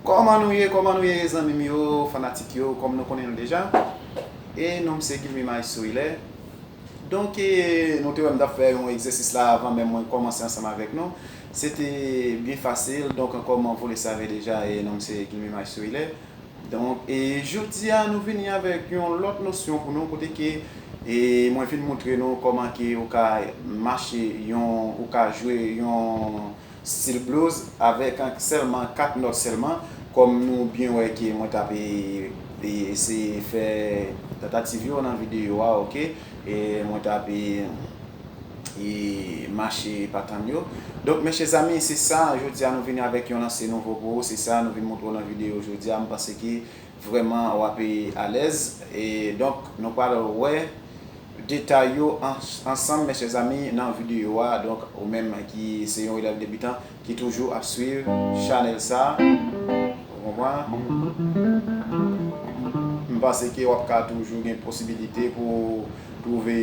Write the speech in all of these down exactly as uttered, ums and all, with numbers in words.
Kòman nou ye, kòman nou ye, zanmi m yo, fanatik yo, kòm nou konnen l deja. E non m se Guilmy Maestro Hilaire. Donk, e, nou te wè m t ap fè yon egzèsis la avan menm mwen kòmanse ansanm avèk nou. Se te byen fasil, donk, kòm vous le savez déjà, e non m se Guilmy Maestro Hilaire. Donk, e jodi a, nou vini avèk yon lòt nosyon pou nou, kote ke, e, mwen vin montre nou kòman ke ou ka mache yon, ou ka jwe yon stil blues avèk sèlman kat nòt sèlman, kòm nou byen wè ke mwen t ap, e, e, eseye fè tantativ yo nan videyo a, oke? E mwen t ap, e, e mache patèn yo. Donk, mes chers amis, se sa, jodi a nou vini avèk yon lanse nouvo pou ou, se sa nou vin montre w nan videyo jodi a. M panse ke vrèman w ap alèz. E donk, nou pral wè detay yo an-, ansanm, mes chers amis, nan videyo a. Donk, ou menm ki se yon elèv debitan ki toujou ap swiv chanèl sa, ou konprann? M panse ke w ap ka toujou gen posibilite pou w twouve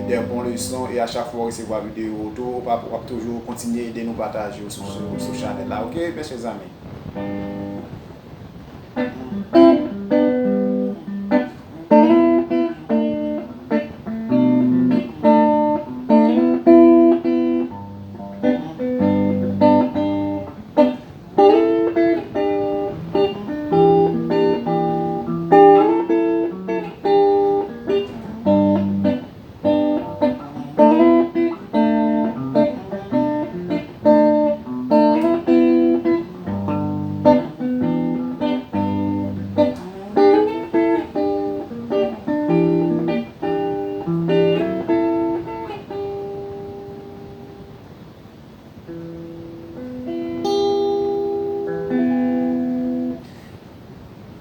de bon leson e a chak fwa w resevwa videyo tou, w ap, w ap toujou kontinye ede nou pataje yo sou, sou, sou chanèl la, oke, mes chers amis?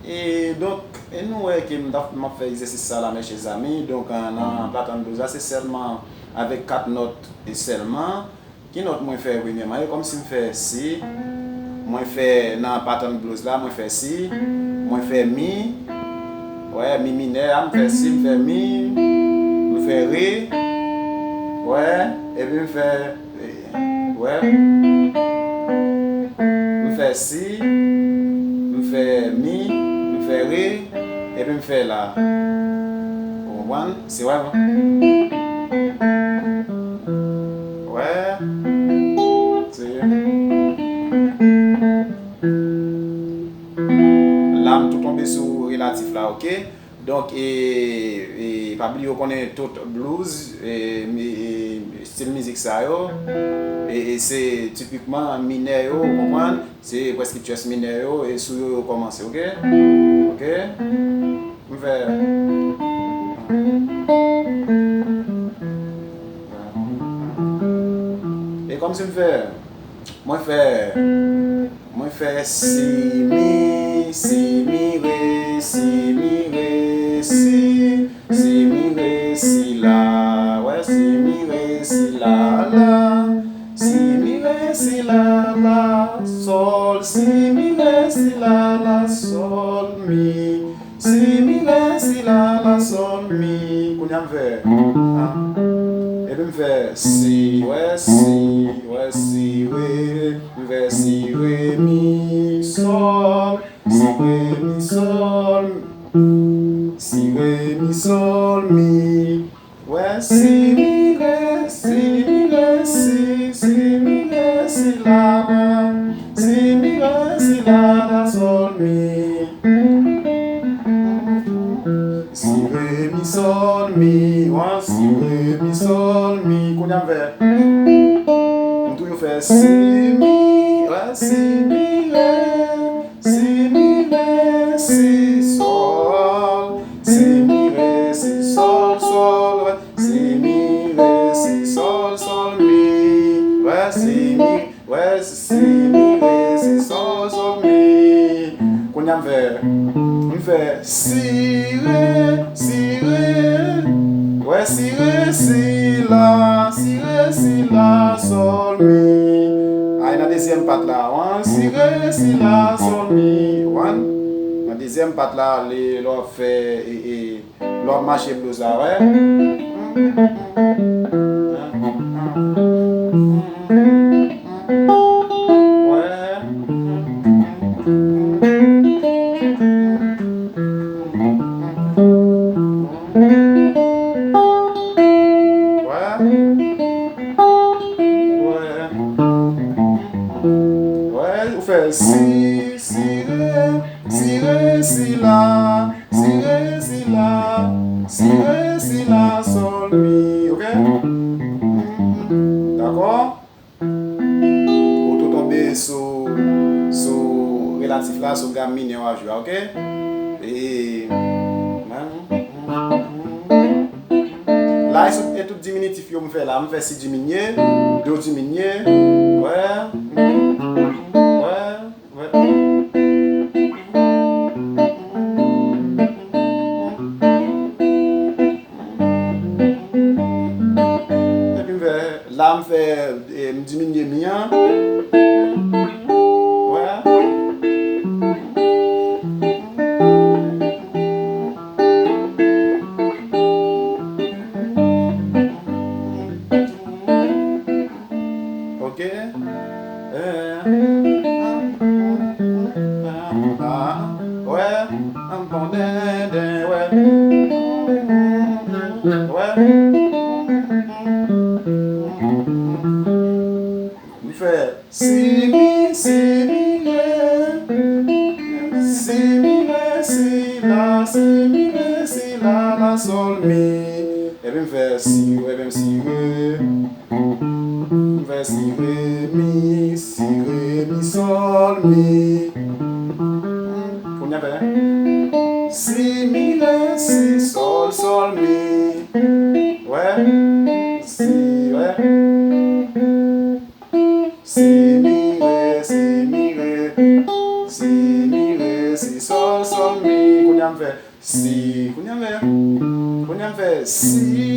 E donk, e nou wè ke m t ap, m ap fè egzèsis sa la, mes chers amis. Donk, an, nan patèn blues la, se sèlman avèk kat nòt e sèlman. Ki nòt mwen fè premyèman? E kòmsi m fè si, mwen fè nan patèn blues la, mwen fè si, mwen fè mi, wè, mi minè a, m fè si, m fè mi, m fè re, wè, epi m fè, wè, m fè si, m fè mi, m fè re, epi m fè la. Ou konprann? Se vrèman. Wè. Se. La, m tou tonbe sou relatif la, oke? Donk, e, e, pa bliye w konnen tout blues, e, mi-, e, stil mizik sa yo, e, e se tipikman minè yo, ou konprann? Se prèske tchès minè yo, e sou yo yo kòmanse, oke? Oke? M fè. Kòmsi m fè, mwen fè, mwen fè si, mi, si, mi, re, si, mi, re, si, si, mi, re, si, la. Wè, si, mi, re, si, la, la. Si, mi, re, si, la, la. Sòl, si, mi, re, si, la, la, sòl, mi. Si, mi, re, si, la, la, sòl, mi. Kounye a m fè, ah. Epi m fè si, wè, si, wè, si, re. M fè si, re, mi, sòl. Si, re, mi, sòl. Si, re, mi, sòl, mi. Wè, si, mi, re, si, mi, re, si, si, mi, re, si, la, la. Si, mi, re, si, la, la, sòl, mi. Si, re, mi, sòl, mi. Wè, si, re, mi, sòl, mi. Kounye a m fè, m toujou fè si, mi, wè, si, mi, re. Si, mi, re, si, sòl. Si, mi, re, si, sòl, sòl, wè. Si, mi, re, si, sòl, sòl, mi. Wè, si, mi, wè, si, mi, re, si, sòl, sòl, mi. Kounye a m fè, m fè si, re, si, re. Wè, si, re, si, la, si, re, si, la, sòl, mi. Ay, nan dezyèm pat la, wan, si, re, si, la, sòl, mi, wan. Nan dezyèm pat la, lè, lè w ap fè, e, e, lè w ap mache blues la, wè. Wè. Wè. Wè. Wè, ou fè si, si, re, si, re, si, la, si, re, si, la, si, re, si, la, sòl, mi. Oke? Dakò? Ou tou tonbe sou, sou relatif la, sou gam minè w ap jwe a, oke? E, la, e sou, e tout diminitif yo m fè la, m fè si diminye, do diminye, wè, wè, wè. Epi m fè, la m fè, e, m diminye mi an. Wè. Oke. Eh, ah, ah, wè, ah, bon, den, den, wè. Wè. M fè si, mi, si, mi, re. Si, mi, re, si, la, si, mi, re, si, la, la, sòl, mi. Epi m fè si, wè, menm si, re. M fè si, re, mi, si, re, mi, sòl, mi. Kounye a fè si, mi, re, si, sòl, sòl, mi. Wè. Si, wè. Si, mi, re, si, mi, re. Si, mi, re, si, sòl, sòl, mi. Kounye a m fè si, kounye a m fè, kounye a m fè si,